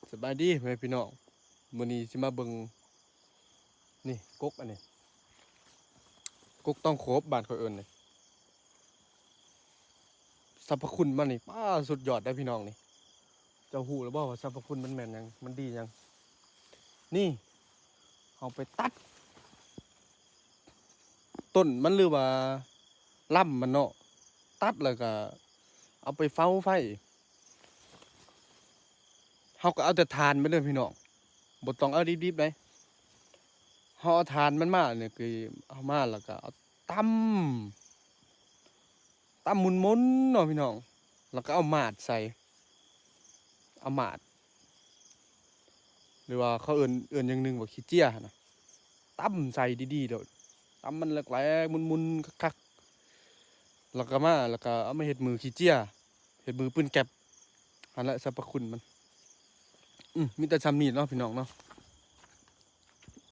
ສະບາຍດີພໍ່ແມ່ພີ່ນ້ອງ, ມື້ນີ້ຊິມາເບິ່ງ ນີ້ ກົກອັນນີ້ ກົກຕອງໂຂບ ບ້ານຂ້ອຍເອີ້ນນີ້. ສັບພະຄຸນມັນນີ້ ປ້າ ສຸດຍອດເດ້ພີ່ນ້ອງນີ້. ເຈົ້າຮູ້ແລ້ວບໍ່ວ່າສັບພະຄຸນມັນແມ່ນຫຍັງ ມັນດີຫຍັງ? ນີ້ ເຮົາໄປຕັດຕົ້ນມັນ ຫຼືວ່າລຳມັນເນາະ, ຕັດແລ້ວກະເອົາໄປເຝົ້າໄຟ. ເຮົາກໍເອົາແຕ່ຖ່ານມັນເດີພີ່ນ້ອງ, ບໍ່ຕ້ອງເອົາດິບໆໃດ. ເຮົາເອົາຖ່ານມັນມານີ້ ຄືເອົາມາແລ້ວກໍເອົາຕຳ ຕຳໝຸ່ນໆເນາະພີ່ນ້ອງ, ແລ້ວກໍເອົາໝາດໃສ່ ເອົາໝາດ ຫຼືວ່າເຂົາເອີ້ນ ເອີ້ນຢ່າງໜຶ່ງວ່າຂີ້ເຈຍຫັ້ນນະ, ຕຳໃສ່ດີໆໂລດ, ຕຳມັນແຫຼກໆ ໝຸ່ນໆຄັກໆ ແລ້ວກໍມາ ແລ້ວກໍເອົາມາເຮັດມືຂີ້ເຈຍ ເຮັດມືປືນແກັບ. ຫັ້ນແຫຼະສັບພະຄຸນມັນ. ອື ມີແຕ່ຊ່ຳນີ້ເນາະພີ່ນ້ອງເນາະ.